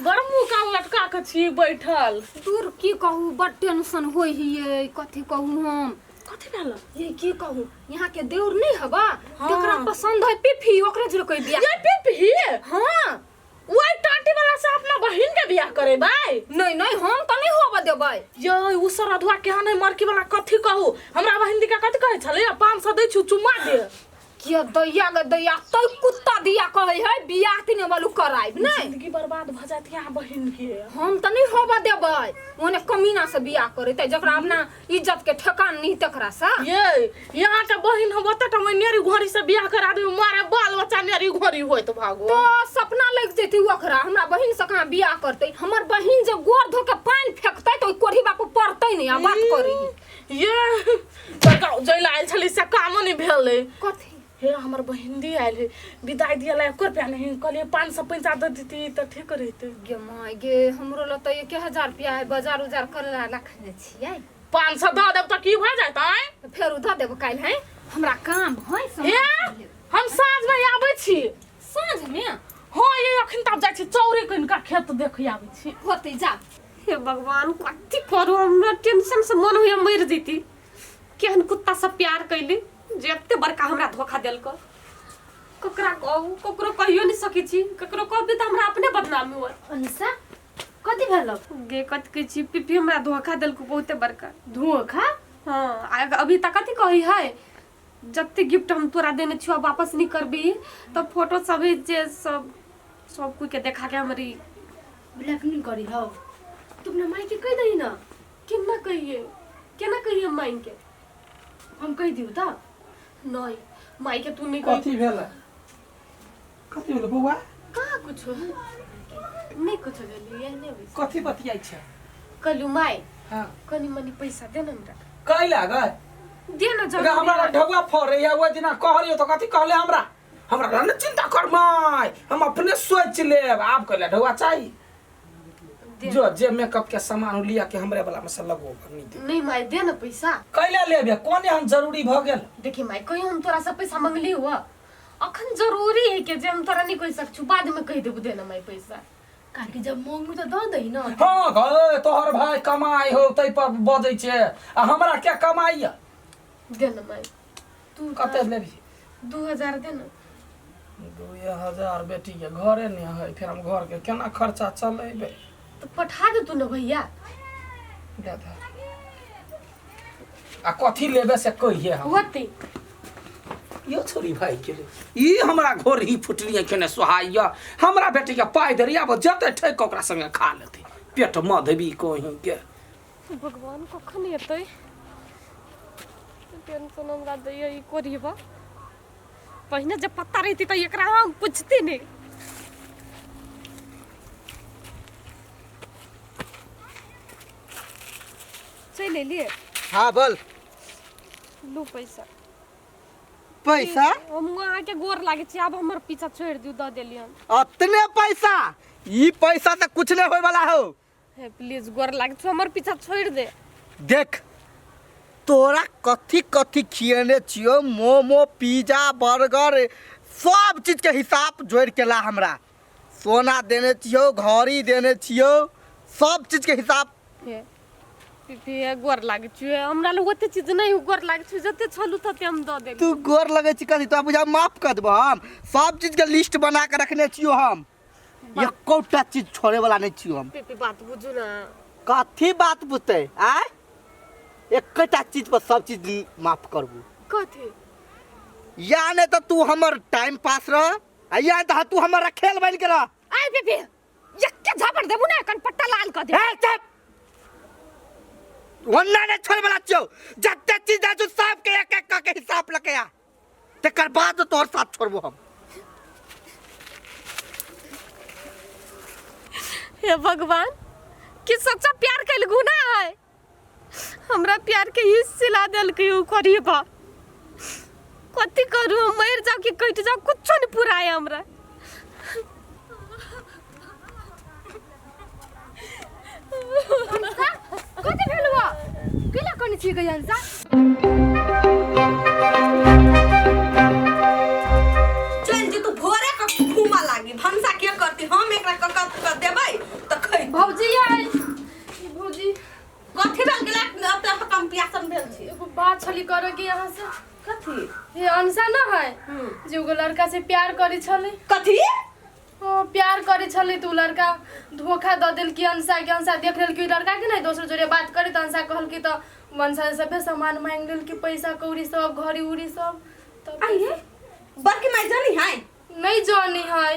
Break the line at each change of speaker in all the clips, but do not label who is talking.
बड़ मुँह कान लटका के छी बैठल।
दूर की कहू, बड टेंशन होइ हियै, कथी कहू हम।
कथी भेल?
ये की कहू, यहाँ के देउर नहीं हबा। तेकरा पसंद है पिफी, ओकरे जुड़ कोई बियाह।
ये पिपही?
हाँ।
वही टाटी वाला से अपना बहिन के बियाह करे बाई?
नहीं नहीं, हम तो नहीं होबा देबै।
ये उ सरधुआ केहन है मरकी वाला, कथी कहू, हमरा बहिन के कथी कहै छलै, 500 दै छु चुमा दे।
किया दैया गे दैया, तै कुत्ता दिया कहै है बियाह तीने वालू कराइब नहीं,
जिंदगी बर्बाद भ जात यहाँ बहिन के।
हम तो नहीं होबा देबै, ओने कमीना से बियाह करेतै जकरा अपना इज्जत के ठेकान नहीं तकरा से।
ये यहाँ के बहिन हम ओते टा नेरी घोड़ी से बियाह करा देबे, मारे बाल बच्चा नेरी घोड़ी होइत भागो।
तो सपना लग जेतै ओकरा, हमरा बहिन से कहाँ बियाह करतै। हमर बहिन जे गोर धो के पानि फेंकतै तो ओइ कोढ़ी बापू पड़तै नहीं आ बात करी।
ये बड़का जैला आयल छली से कामो नहीं भेलै।
कथी?
हे हमर बहिन आयल है विदाई दिया ला एको रुपया नहीं, कहलिए 500 पैसा दे देती तऽ ठीक रहितै।
गे माय गे, हमरो लग तऽ 1000 रुपया है, बाजार उजार करे ला रखने छियै।
500 दऽ देब तऽ की भऽ जायत आँय?
तऽ फेर दऽ देब काल्हि है, हमरा काम है।
हे हम साँझ में आबै छी।
साँझ में?
हाँ ये अखन तब जाइ छी चौरे कनिका खेत देखे आबै छी।
होतै जा।
हे भगवान, कथी करू, हमरा टेंशन से मन होइया मरि जैती। केहन कुत्ता सब प्यार कैली जे एते बड़का हमरा धोखा देलको। ककरा कहू, ककरो कहियो नहीं सकै छी, ककरो कहबे तऽ हमरा अपने बदनामी होत।
अनिसा, कथी भेलो?
गे कथी कहै छी, पिपी हमरा धोखा देलको बहुते बड़का।
धोखा?
हाँ, आ अभी तक कथी कहै है, जते गिफ्ट हम तोरा देने छियो वापस नहीं करबी तऽ फोटो सब है जे सब सब कोई के देखा के हमरी
ब्लैकमेल करी हो। तू अपना माई के कह दही ना।
केना कहिए, केना कहिए माई के?
हम कह दियो त?
नहीं माई के तू नहीं कही।
कथी भेल? कथी भेल बौआ?
कहाँ कुछ नहीं, कुछ भेल ये नहीं होई।
कथी बतियाइ छै?
कहलू माई।
हाँ।
कनी मनी पैसा दे ना हमरा।
कै लागै?
दे ना
गे हमरा ढौआ फड़े या ओहि दिना कहलियो तऽ कथी कहले हमरा, हमरा ने चिंता कर माय, हम अपने सोच लेब। आब कहले ढौआ चाही जो जे मेकअप के सामान लिया के हमरे वाला में से लगो नहीं दे।
नहीं माय दे ना पैसा।
कैला लेबे, कोन एहन जरूरी भ गेल?
देखी माय, कहियो हम तोरा से पैसा मंगली हुआ, अखन जरूरी है के जे हम तोरा नहीं कह सकछु, बाद में कह देबू, दे ना माय पैसा।
काहे जब मांगू तो दऽ दही ना।
हाँ गए, तोहर भाई कमाई हो तै पर बजै छै, आ हमरा क्या कमाई है?
दे ना माय।
तू कते लेबही?
2000 दे ना।
2000 बेटी के घरे नहीं है, फिर हम घर के केना खर्चा चलेबे?
तो पठा दे तू ना भैया।
दे दे। आ कथी लेबे से कहिए हम।
होते।
यो छोरी भाई के ई हमरा घर ही फुटली केने सोहाइया, हमरा बेटी के पाई दे आब जते ठेक ओकरा संगे खा लेते, पेट मधबी कहीं के।
भगवान कखन एतै, टेंशन हमरा दैया ई कोरिबा। पहिने जब पता रहती तऽ एकरा हम पूछती नहीं। चलि एलियै?
हाँ बोल।
लू पैसा।
पैसा?
हम अहाँके गोर लागै छी, आब हमर पीछा छोड़ि दियौ, दऽ देलियै हम।
अतने पैसा? ई पैसा तऽ कुछ नहीं होय वाला हो।
हे प्लीज गोर लागै छी, हमर पीछा छोड़ि दे।
देख तोरा कथी कथी खिएने छियो, मोमो पिज्जा बर्गर सब चीज के हिसाब जोड़ के ला हमरा। सोना देने छियो, घड़ी देने छियो, सब चीज के हिसाब।
हे पीपी हे गोर लागै छियो, हमरा लग ओते चीज नहीं हो, गोर लागै छियो, जते छलू तते हम दऽ देली।
तू गोर लगै छी कथी, तोरा बुझा माफ कर देबो हम। सब चीज के लिस्ट बना के रखने छियो हम, एकोटा चीज छोड़े वाला नहीं छियो हम।
पीपी बात बुझू ना।
कथी बात बुझते आय? एकेटा चीज पर सब चीज माफ करबू।
कथी?
या नहीं तो तू हमर टाइम पास रह, आ या तो तू हमर रखेल बन के रह।
आय पीपी यक्के झापड़ देबू ना, कनपट्टा लाल क देबू।
ए चुप, वन्ना ने छोड़ वाला छियो, जते चीज दे सब के एक एक के हिसाब लके आ, तकर बाद तोहर साथ छोड़बो हम।
हे भगवान, कि सच्चा प्यार कैल गुना है, हमरा प्यार के ही सिला देलकै उ करीबा। कथी करू, हम मरि जाऊ कि कटि जाऊ, कुछो नहीं पुराए हमरा।
कथी भेल हुआ? केला कनी छी गई अंसा?
चल जे तू भोरे के घूमा लागी, भनसा के करती, हम एकरा क क देबै
है जे एगो लड़का से प्यार करै छलै।
कथी?
ओ प्यार करै छलै तऽ उ लड़का धोखा दऽ देलकी अंशा के। अंशा देख लेलकी ओहि लड़का के नहि दोसर जोरे बात करै, तऽ अंशा कहलकी तऽ अंशा से सभे सामान मांगि लेलकी, पैसा कौड़ी सब, घड़ी उड़ी सब। तब
आइए बड़की माय जानी है?
नहीं जानी है।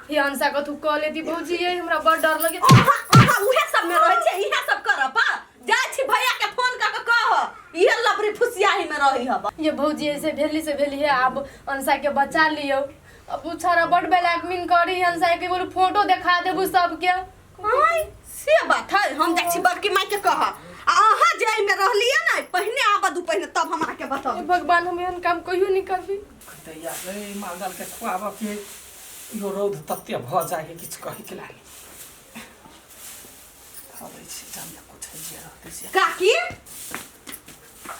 हे अंशा कथू कह लेती भौजी, ये हमरा बड़ डर लगे।
अहाँ अहाँ उहे सब में रहै छै, इहे सब करब पा जाइ छी भैया के फोन कऽ के कह इहे लबरी फुसियाही में रही हब।
ये भौजी ऐसे भेली से भेली है, आब अंशा के बचा लियौ। अब उ छौड़ा बड़ ब्लैकमेल करी अंशा के, बोलू फोटो देखा देबू सबके।
आय से बात है, हम जाइ छी बड़की माय के कह। आ अहाँ जे एहिमे रहलियै ने पहिने आबऽ दू पहिने तब हम अहाँके बताब।
हे भगवान, हम एहन काम कहियो नहीं करबी।
दैया रे, माल जाल के खुआबऽ के इहो रौद तते भऽ जाइ है किछु कहैके लागी। अबै छी जामे कुछ जे रहतै से।
काकी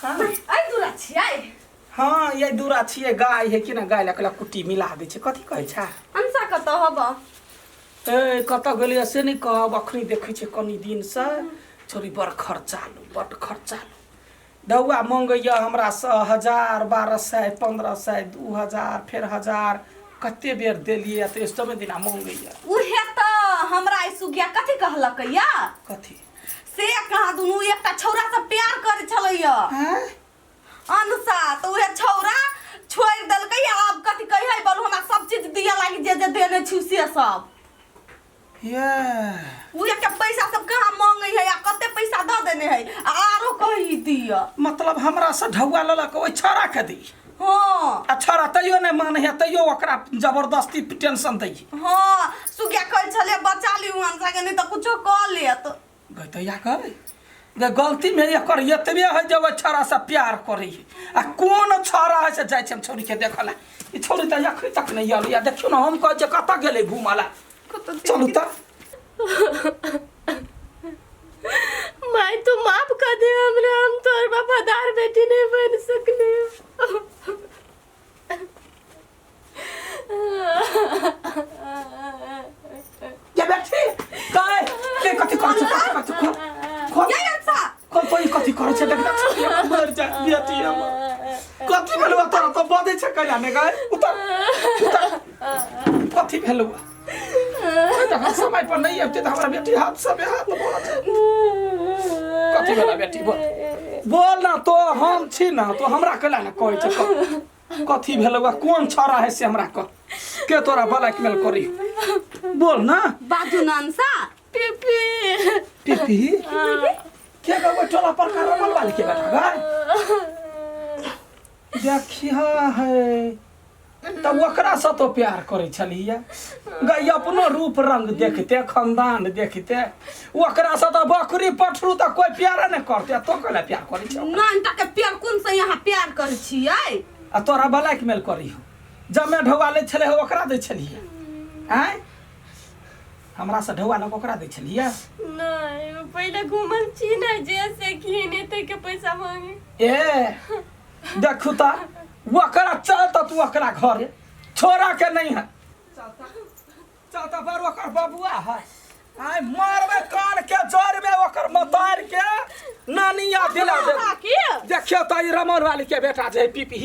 हाँ
एहि दूरा छियै?
हाँ, ये दूरा छियै। गाय है कि ना, गाय लए कुट्टी मिला दै छै। कथी कहै छै?
अंशा कतऽ हब?
ए कतऽ गेलियै से नहि कहब। अखनी देखै छियै कनी दिनसँ छोरी बड़ खर्चालू, बड़ खर्चालू। डौआ मङ्गैए हमरासँ 1000, 1200, 1500, 2000, फेर 1000, कते बेर देलियै तऽ समय दिना मङ्गैए।
उहे तऽ हमरा ई सुगिया कथी कहलकैया?
कथी
से कहाँ दुनू एकटा छौड़ा से प्यार करै छलैया अनुसा, तऽ उहे छौड़ा छोड़ि देलकै। आब कथी कहै बोलू, हमरा सब चीज दिअ लागी जे जे देने छी से सब।
ये
उहे के पैसा सब कहाँ मांगे है आ कते पैसा दऽ देने है आ आरो कही दिअ।
मतलब हमरासँ ढौआ लेलक ओहि छौड़ाके दी?
हाँ।
आ छौड़ा तैयो नहि मानै है, तैयो ओकरा जबरदस्ती टेंशन दै।
हाँ, सुगिया कहै छलै बचा लियौ अनुसा के, नहि तऽ कुछो कऽ लेत।
गै दैया गै गे, गलती में एकर एतबे है जे ओहि छौड़ासँ प्यार करै है। आ कोन छौड़ा है से जाइ छी हम छौड़ीके देखऽ लए। ई छौड़ी तऽ एखन तक नहि आयल या। देखियौ ने, हम कहै छियै कतऽ गेलै घूमऽ लए। चलू तऽ।
माय तू माफ कर दे हमरा, हम तोहर वफादार बेटी नहीं बन सकली।
ये बेटी काय के कथी करै छै? कथी करै छै? खोल खोल।
ये अंशा
खोल तो। ई कथी करै छै? देख देख, छोड़ी हमर मरि जाय बेटी हमर। कथी भेलौ तोरा? तो बजै छै कैला ने गै? उतर उतर, कथी भेलौ? जखन समय पर नहीं अबते तऽ हमरा बेटी हाथ से बेहाथ भऽ जाय। कथी भेला बेटी? बोल बोल ना। तो हम छी ना, तो हमरा कैला ने कहै छै? कथी भेलौ? कोन छौड़ा है से हमरा कह। के तोरा ब्लैकमेल करी? बोल ना।
बाजू ना अंशा।
पीपी।
पीपी के गो? टोला पर का रमल वाली के बेटा गए? देखिया है तब ओकरा से तो प्यार करै छलियै गई। अपनो रूप रंग देखते, खानदान देखते, ओकरा से तऽ बकरी पठरू तऽ कोई प्यारे नहि करते। तो कैला प्यार करै छै?
नानटा के प्यार कोन से यहाँ प्यार करै छियै?
आ तोरा ब्लैकमेल करी हो? जमे ढौआ लै छलै ओकरा दै छलियै? आँय, हमरा से ढौआ लऽ कऽ ओकरा दै छलियै?
नहीं, पहले घूमल छी ना जे से कि नहीं ते के पैसा मांगे।
ए देखू तऽ ओकरा चल तऽ तू ओकरा घरे छोड़ा के नहीं है। चल तऽ बड़ ओकर बबुआ है। आइ मारबे कान के जड़ में ओकर मतार के नानी याद दिला दे। देखियो तऽ ई रमन वाली के बेटा जे पीपी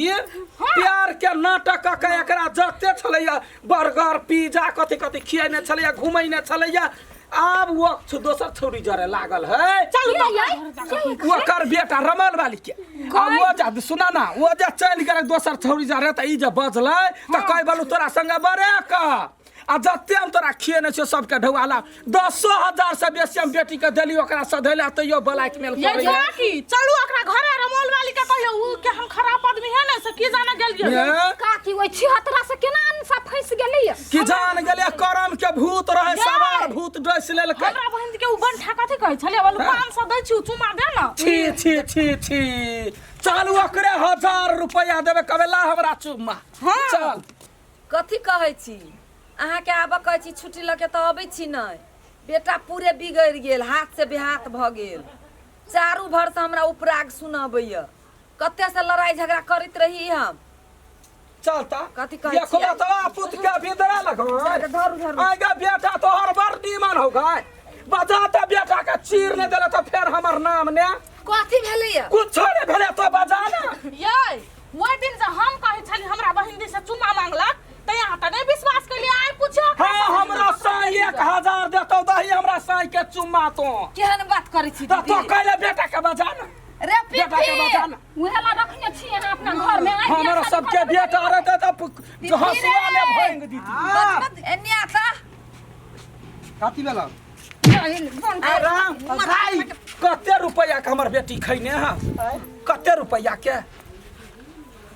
प्यार के नाटक कऽ के एकरा जते छलैया बर्गर पिज्जा कथी कथी खिएने छलैया, घुमैने छलैया। आब वो दोसर छौरी जरे लागल है।
चलू तऽ
ओकर बेटा रमन वाली के आ वो जा सुना ना, वो जा चलि गेलै दोसर छौरी जरे तऽ ई जे बजलै तऽ कहि बोलू तोरा संगे बड़े कऽ आ जते हम तोरा खिएने छियौ सबके ढौआला 10,000 से बेसी हम बेटी के देली ओकरा सधैला तैयो ब्लैकमेल
ये
करैया।
काकी चलू ओकरा घरे, रमोल वाली के कहियो उ के हम खराब आदमी है ना से की जाने गेलियै।
ये?
काकी ओहि छिहत्तरा से केना अंशा फंसि गेलैया?
की जान गेलै, करम के भूत रहे, सवार भूत डसि लेलकै।
हमरा बहिन के उ बंठा कथी कहै छलै? बोलू 500 दै छी चुमा दे ना।
छी छी छी छी, चल ओकरे 1000 रुपया देबै, कबे ला हमरा चुम्मा। चल।
कथी कहै छी अहाँके? आबऽ कहै छी छुट्टी लऽ के तऽ अबै छी नहि। बेटा पूरे बिगड़ि गेल, हाथ से बेहाथ भऽ गेल। चारू भरसँ हमरा उपराग सुनबैया। कते से लड़ाई झगड़ा करैत रही हम।
चल त।
कथी कहै
देखो
छियै?
बतवा पुत के भीतरे लगो।
धरू धरू।
आएगा बेटा तोहर बड़ नीमन हो गए। बजा त बेटा के चीर ने देले तो फेर हमर नाम ने।
कथी भेलैया?
कुछो ने भेले, तो बजा ना।
ये ओहि दिन जे हम कहै छली हमरा बहिन दिस से चुम्मा मांगलक तऽ यहाँ तऽ नहि विश्वास केलियै आइ पूछियो
हाँ हमरा साई 1000 देतौ दही हमरा साई के चुम्मा तो
केहन बात करै छी
तऽ तो
दीदी
कैले बेटा के बजा ना
रे
बेटा के
पीपी
बजा ना
उहे ला रखने छी अहाँ अपना घर में आइ
हमरा सबके बेटा रहते तऽ हंसुआ ने भोंग दीती
एने आता
कथी भेल
राम भाई कते रुपया के हमर बेटी खैने है कते रुपया के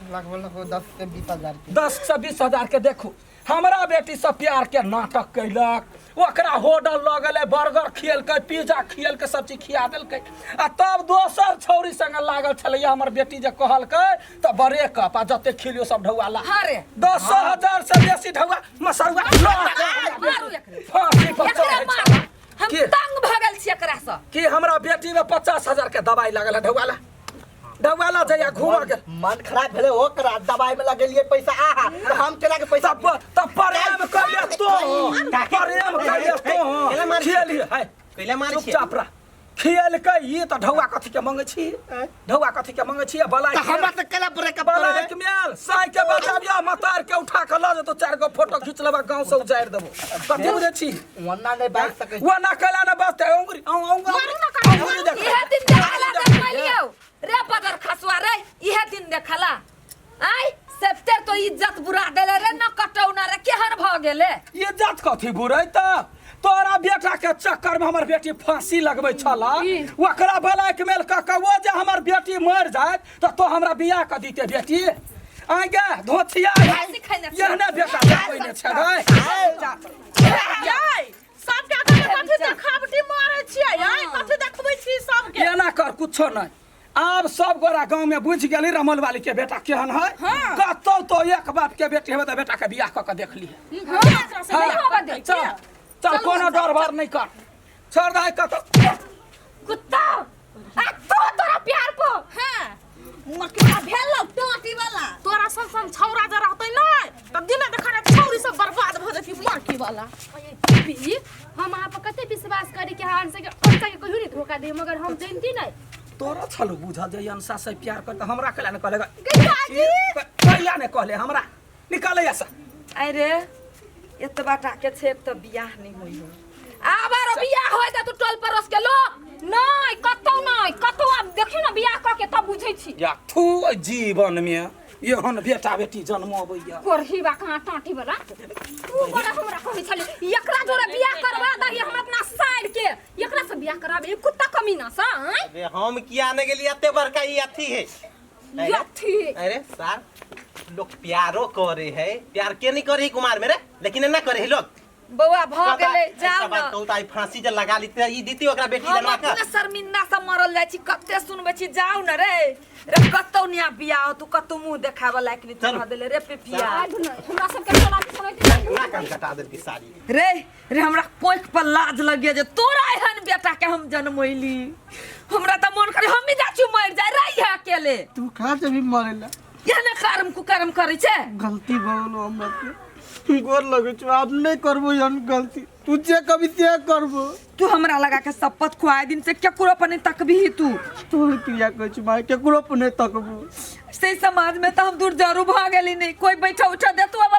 लगभग लगभग 10 से 20 हजार के।
10 से 20 हजार के। देखू हमरा बेटी सब प्यार के नाटक कैलक, ओकरा होटल लऽ गेलै, बर्गर खियलकै, पिज्जा खियलकै, सब चीज खिया देलकै आ तब दोसर छौरी संगे लागल छलैया हमर बेटी जे कहलकै तऽ ब्रेकअप आ जते खिलियो सब ढौआ ला।
हाँ रे।
10,000 से बेसी ढौआ मसरुआ
मारू एकरे।
फांसी पर
एकरे
चढ़ै
मारू।
छलै।
हम
के?
तंग भऽ गेल छी एकरा सँ।
कि हमरा बेटी में 50,000 के दवाई लागल है ढौआ ला। ढौआ ला जइया घूमऽ के।
मन खराब भेलै ओकरा दवाई में लगेलियै पैसा आहा तऽ हम केना के पैसा
तब तब प्रेम करिए तो प्रेम करिए तो
केला मारै छियै?
खेलिए है
कैला मारै छियै?
चुपचाप रह। खेलकै ई तऽ ढौआ कथी के मंगै छी, ढौआ कथी के मंगै छी? बलाय
तऽ हमरा से केला ब्रेकअप
बलाय के मेल साई के बचाबिया मतार के उठा के लऽ जेतौ, 4 गो फोटो खींच लेबा गांव से उजारि देबो। कथी बुझै छी?
ओना नहि बाजि सकै छी।
ओना कैला ने बचतै अंगुरी अंगुरी देख।
इहे दिन देखला देखलियौ रे बदर खसुआ रे, इहे दिन देखला आइ सेप्टर तो इज्जत बुरा देले रे न कटौना रे, केहन भऽ गेले?
इज्जत कथी बुरै तऽ तोरा बेटा के चक्कर में हमर बेटी फांसी लगबै छला, ओकरा ब्लैकमेल कऽ के ओ जे हमर बेटी मरि जायत तऽ तो हमरा बियाह कऽ दिते बेटी। आइ गे धोथिया एहने बेटा देखबै ने छै गै।
सबके कथी देखावटी मारै छियै आइ, कथी देखबै छी सबके?
एना कर कुछो नहि, आब सब गोरा गांव में बुझि गेली रमल वाली के बेटा केहन है। कतौ तो एक बाप के बेटी हेबे तऽ बेटा के बियाह कऽ के देख लिहे। चल चल कोनो डर भर नहीं कर, छोड़ दे कतौ।
कुत्ता आ तो तोरा प्यार पर
हां मकड़ा भेल टाटी वाला तोरा सन सन छौरा जे रहतै नै त दिने देखारे छौरी सब बर्बाद भ जेती मरकी वाला।
दीदी हम अहाँ पर कते विश्वास करी कि अहाँ के अंशा के कहियो नहीं धोखा दे, मगर हम जानती नहीं।
तोरा छलू बुझल जे अंशा से प्यार कर त हमरा कैला ने कहले कैला ने कहले हमरा निकाले ऐसा।
अरे एतबा टा के छै त बियाह नहीं होई हो। आब आरो बियाह होय त तू टोल पड़ोस के लोग
नहीं कतौ नहीं कतौ। आब देखियौ ने बियाह कऽ के तब बुझै छी।
या थू जीवन में एहन बेटा बेटी जन्म अबैया।
कोरही बा कहाँ टाटी वाला तू बड़ा हमरा कहै छली एकरा जोरे बियाह करवा दही हम अपना साइड के, एकरा से बियाह कराबे ई कुत्ता कमीना सा। आँय
अरे हम किया ने गेली एते बड़का ई अथी है।
अथी
अरे सार लोग प्यारो करे है, प्यार के नहीं करे कुमार मेरे, लेकिन एना करे है लोग।
बौआ भ गेलै जाउ
बात
न।
कहू त आई फांसी जे लगा लीते ई दीती ओकरा बेटी
हम
जनवा के।
अपने शर्मिंदा से मरल जाइ छी, कते सुनबै छी जाउ न रे रे कतौ निया बियाह हो, तू कतौ मुंह देखाबऽ लायक नहीं तू
चलू।
भऽ देले रे पिपिया।
आइ नहि हमरा सबके टोला दिस होइत
ना कान कटा देलकी सारी
रे रे हमरा कोख पर लाज लगिया जे तोरा एहन बेटा के हम जन्मैली। हमरा त मन करे हम ही जाछु मर जाय रही है अकेले।
तू कहाँ से भी मरेला?
एहने कर्म कुकर्म करै छै।
गलती भऽ गेलो हमरा से, गोर लगै छौ, आब नहि करबो एहन गलती, तू जे कभी से करबो।
तू हमरा लगा के शपथ खुआए दिन से केकरो पर नहीं तकबही तू।
तोहर क्रिया कहै छी माय, केकरो पर नहीं तकबो।
से समाज में तो हम दूर जरूर भऽ गेली नहीं, कोई बैठा उठा देतु अब